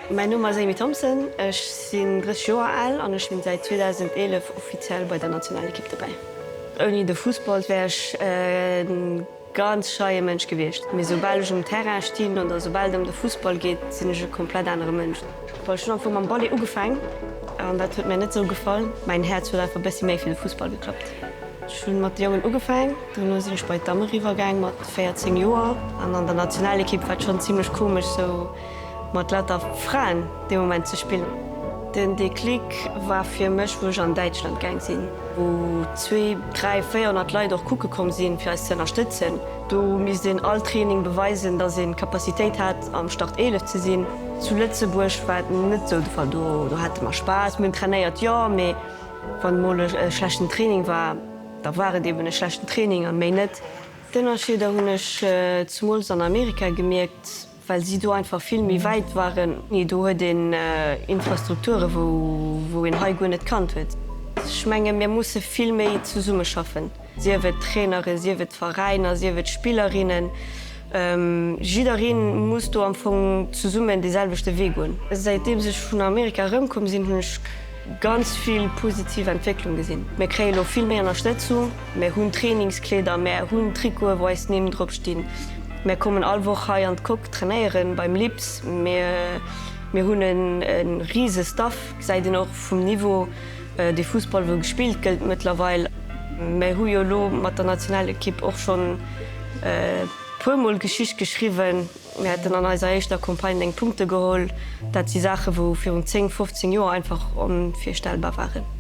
Mäin Numm ass Amy Thompson, ech sinn 30 Joer al an ech sinn säit 2011 offiziell bei der Nationalekipp dobäi. Ouni de Fussball wär ech e ganz scheie Mënsch gewiescht, mee soubal ech um Terrain stinn oder soubal et ëm de Fussball geet, sinn ech e komplett anere Mënsch. Well ech hunn am Fong mam Ballet ugefaang an dat huet mir net sou gefall. Mäin Häerz huet einfach e bëssi méi fir de Fussball geklappt. Ech hunn mat de Jongen ugefaang, dono sinn ech bei d'Damme riwwer gaang mat 14 Joer an an der Nationalekipp war et schonn zimmlech komesch sou mat lauter Fraen dee Moment ze spillen. Den Déclic war fir mech wou ech an Däitschland gaang sinn, wou zwee, dräi, 400 Leit och kucke komm sinn fir eis ze ënnerstëtzen. Do misst een all Training beweisen, dass een d'Capacitéit hat am Start 11 ze sinn. Zu Lëtzebuerg war et net sou de Fall, do hate mer Spaass, mir hunn trainéiert jo, mee Wann mol e schlechten Training war, da war et eben e schlechten Training an méi net. D'Ënnerscheeder hunn ech zemools an Amerika gemierkt, well si do einfach vill méi wäit waren. Do huet een Infrastrukture wou een hei guer net kannt huet. Ech menge mir musse vill méi zesummeschaffen, sief et d'Traineren, sief et d'Veräiner, sief et d'Spillerinnen. Jidderee muss do am Fong zesummen dee selwechte Wee goen. Säitdeems ech vun Amerika erëmkomm sinn, hunn ech ganz vill positiv Entwécklung gesinn. Mir kréie lo vill méi Ënnerstëtzung, mir hunn Trainingskleeder, mär hunn Trikote wou eis Nimm drop stinn, mär kommen all Woch hei an d'Coque trainéieren beim Lips, mir mir hunn e rise Staff, gesäit een och vum Niveau dee Fussball wou gespillt gëllt mëttlerweil. Mär hu jo lo mat der Nationalekipp och schonn e puermol Geschicht geschriwwen. Mir hätten an eiser éischter Campagne 9 Punkte geholl. Dat si Saachen, wou virun 10, 15 Joer einfach onvirstellbar waren.